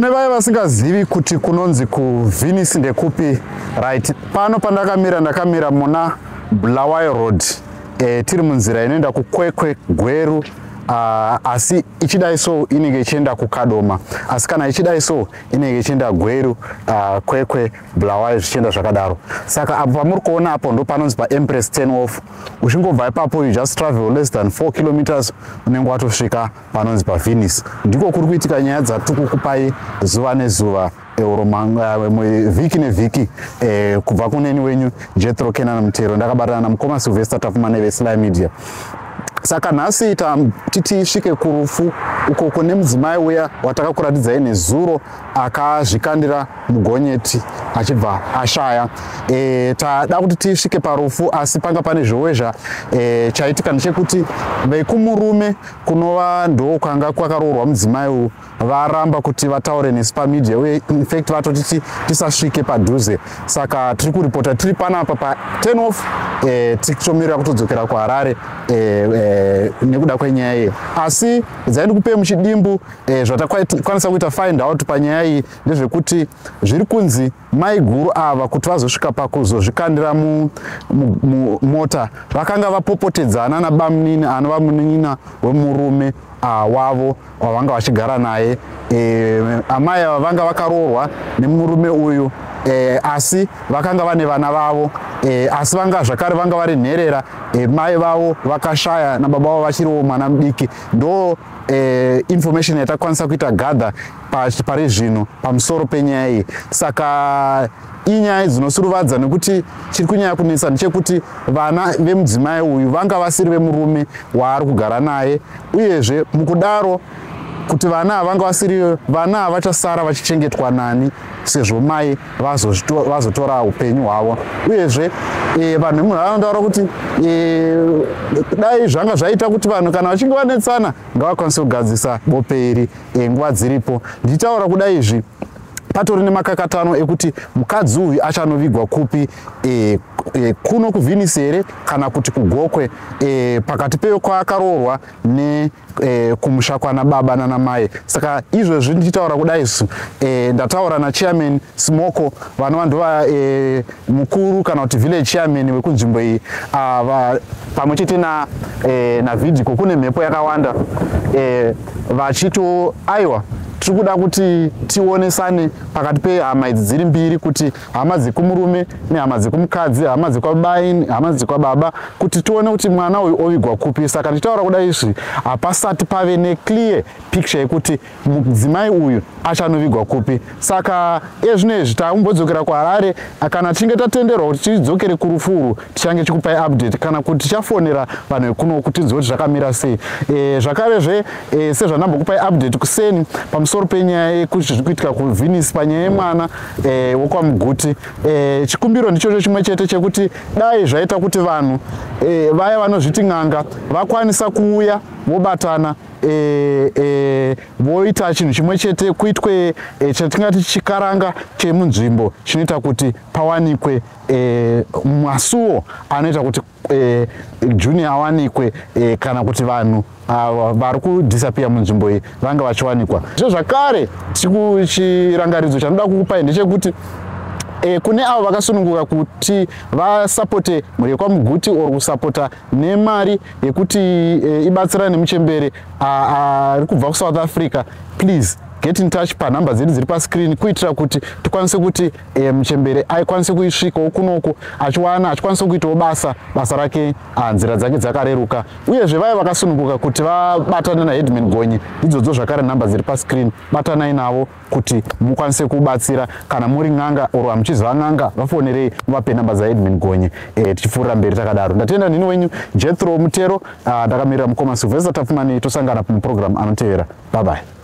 Kune vaya vasingazivi kuti kunonzi kuVenice ndekupi, right, pano pandakamira, ndakamira muna Bulawayo Road, tiri munzira inoenda kuKwekwe, Gweru, asi ichidai so inenge ichienda kuKadoma, asi kana ichidai so inenge ichienda Gweru, Kwekwe, Bulawayo, zvichienda zvakadaro. Saka apo pamuri kuona apo ndo panonzi paEmpress 10 off. Uchingobva ipapo, you just travel less than 4 kilometers, unenge watosvika panonzi paVenice. Ndiko kuri kuitika nyaya dzatikukupai zuva nezuva, vhiki nevhiki, kubva kuneni wenyu Jethro Kenan Mutero, ndakabatana namukoma Sylvester Tapfumane veSly Media. Saka nhasi tisvike kurufu uko kune mudzimai uya watakakuratidzai nezuro akazvikandira mugonyeti achibva ashaya. Tada kuti tisvike parufu, asi panga pane zvowezha. Chaitika ndechekuti vekumurume, kunova ndo kwanga kwakaroorwa mudzimai uyu, varamba kuti vataure nesu pamedia, uye in fact vatoti tisasvike padhuze. Saka tiri kuripota tiri panapa pa10 off, tichitomirira kutodzokera kuHarare nekuda kwenyaya iyi. Asi dzaindikupei muchidimbu, zvatakwanisa kuita find out panyaya iyi ndezvekuti zviri kunzi mai guru ava, kuti vazosvika pakuzozvikandira mumota, vakanga vapopotedzana nabamunini, anova munin'ina wemurume wavo wavanga vachigara naye. Amai ava vanga vakaroorwa nemurume uyu, asi vakanga vane vana vavo, asi vanga zvakare vanga vari nherera. Mai vavo vakashaya nababa vavo vachiriwo mwana mudiki. Ndo information yatakwanisa kuita gather pari zvino pamusoro penyaya iyi. Saka inyaya dzinosuruvadza, nekuti chiri kunyanya kunetsa ndechekuti vana vemudzimai uyu vanga vasiri vemurume waari kugara naye. Uyezve mukudaro kuti vana havanga vasiri vana, havachasara vachichengetwa nani, sezvo mai vazotora upenyu hwavo? Uyezve vanhu vemunharaunda vari kuti dai zvanga zvaita kuti vanhu kana vachinge vanetsana ngavakwanise kugadzisa bope iri nguva dziripo. Ndichitaura kudai izvi, patori nemakakatano ekuti mukadzi uyu achanovigwa kupi, kuno kuVenice here kana kuti kuGokwe, pakati pekwakaroorwa ne kumusha kwana baba nana mai. Saka izvozvi ndichitaura kudai su, ndataura nachairman Smoko, vanova ndova mukuru kana kuti village chairman wekunzvimbo iyi, pamwe chete na naVidiko. Kune mhepo yakawanda, vachito aiwa, tiri kuda kuti tionesane pakati pehama idzi dziri mbiri, kuti hama dzekumurume nehama dzekumukadzi, hama dzekwabai, hama dzekwababa, kuti tione kuti mwana uyu ovigwa kupi. Saka ndichitaura kudai izvi, hapasati pave neclear picture yekuti mudzimai uyu achanovigwa kupi. Saka ezvino izvi takumbodzokera kuHarare. Kana tichinge tatenderwa kuti tidzokere kurufu urwu, tichange chikupai update, kana kuti tichafonera vanhu vekuno kuti tinzwe kuti zvakamira sei. Zvakarezve, sezvandambokupai update kuseni pamusoro penyaya yekuti zviri kuitika kuVenice panyaya yemwana wokwaMuguti, chikumbiro ndichocho chimwe chete chekuti dai zvaita kuti vanhu vaya vanozviti n'anga vakwanisa kuuya vobatana, voita chinhu chimwe chete, kuitwe chatingati chikaranga chemunzvimbo chinoita kuti pawanikwe masuo anoita kuti Junior awanikwe, kana kuti vanhu vari kudisappear munzvimbo iyi vanga vachiwanikwa. Zvo zvakare chirangaridzo chanoda kukupai ndechekuti kune avo vakasununguka kuti vasapote mhuri yekwaMuguti or kusapota nemari yekuti ibatsirane nemuchembere ari kubva kuSouth Africa, please get in touch panhamba dzedu dziri pascreen, kuitira kuti tikwanise kuti muchembere aikwanise kuisvikawo kunoko achiwana, achikwanisa kuitawo basa rake, nzira dzake dzakareruka. Uyezve vaya vakasununguka kuti vabatane naheadman Gonye, idzodzo zvakare nhamba dziri pascreen, batanai navo kuti mukwanise kubatsira. Kana muri n'anga or hamuchiziva n'anga, vafonerei muvape namba dzaheadman Gonye. Tichipfuurira mberi takadaro. Ndatenda. Ndini wenyu Jethro Mutero, ndakamirira mukoma Sylvester Tapfumani. Tosangana muprogram anotevera. Bye bye.